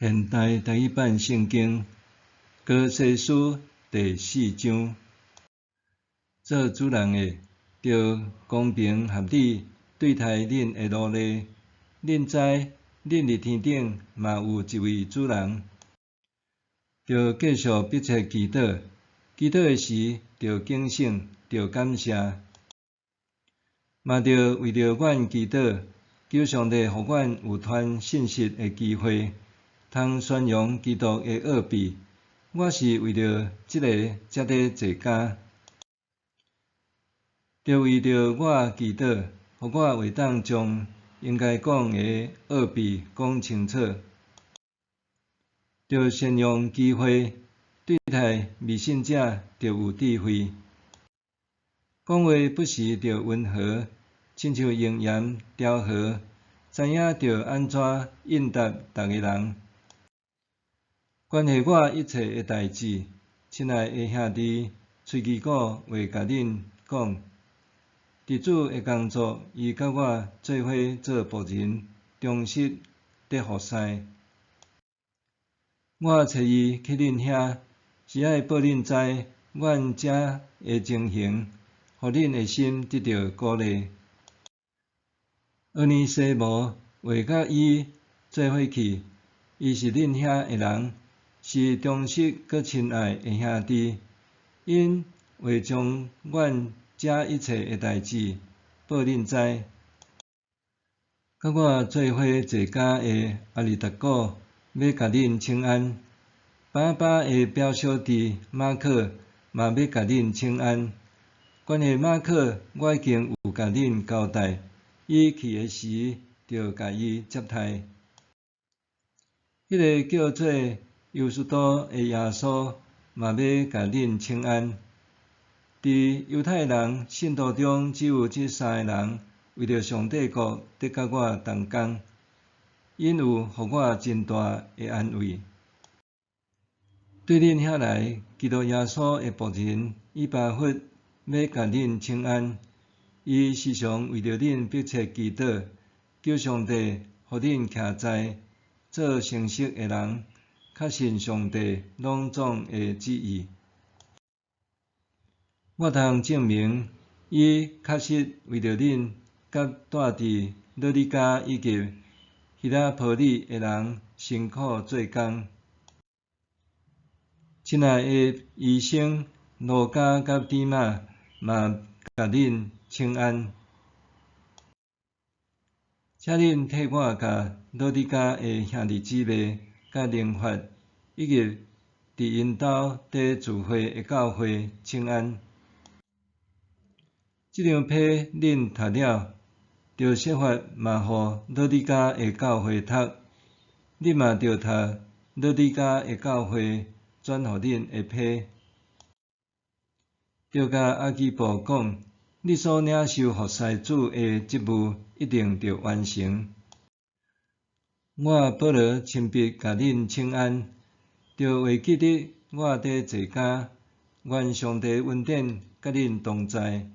現代台語版聖經歌羅西書第四章，做主人的，著公平合理對待恁的奴隸。恁知，恁佇天頂嘛有一位主人。著繼續迫切祈禱，祈禱的時，著警醒，著感謝。嘛著為著阮祈禱，求上帝予阮有傳信息的機會，通宣揚基督的奧秘。我是為著這个才佇坐監。著為著我祈禱，予我會當將應該講的奧秘講清楚。著善用機會，對待未信者著有智慧。講話不時著溫和，親像用鹽調和，知影著按怎應答逐个人。關係我一切的代誌，親愛的兄弟，崔基古會共恁講。佇主的工作，伊佮我做伙做僕人，忠實得服侍。我揣伊去恁遐，是愛報恁知阮遮的情形，予恁的心得著鼓勵。俄尼西摩會佮伊做伙去，伊是恁遐的人，是忠實閣親愛的兄弟，𪜶會將阮遮一切的代誌報恁知。佮我做伙坐監的阿里達古欲共恁請安，巴拿巴的表小弟馬可嘛欲共恁請安。關係馬可，我已經有共恁交代，伊去的時，著共伊接待。彼个叫做猶斯都的耶穌嘛欲共恁請安。佇猶太人信徒中，只有這三个人為著上帝國得佮我同工，𪜶有予我真大的安慰。對恁遐來，基督耶穌的僕人以巴弗欲共恁請安。伊時常為著恁迫切祈禱，求上帝予恁徛在做誠實的人，確信上帝攏總的旨意。我通證明，伊確實為著恁佮住佇老底嘉以及希拉波里的人辛苦做工。親愛的醫生路加佮底馬嘛共恁請安。請恁替我共老底嘉的兄弟姊妹佮寧法，以及佇𪜶兜佇聚會的教會請安。這張批恁讀了，著設法嘛予老底嘉的教會讀。恁嘛著讀老底嘉的教會轉予恁的批。著共阿基布講，你所領受服侍主的職務一定著完成。我保羅親筆共恁請安，著會記得我佇坐監，願上帝恩典佮恁同在。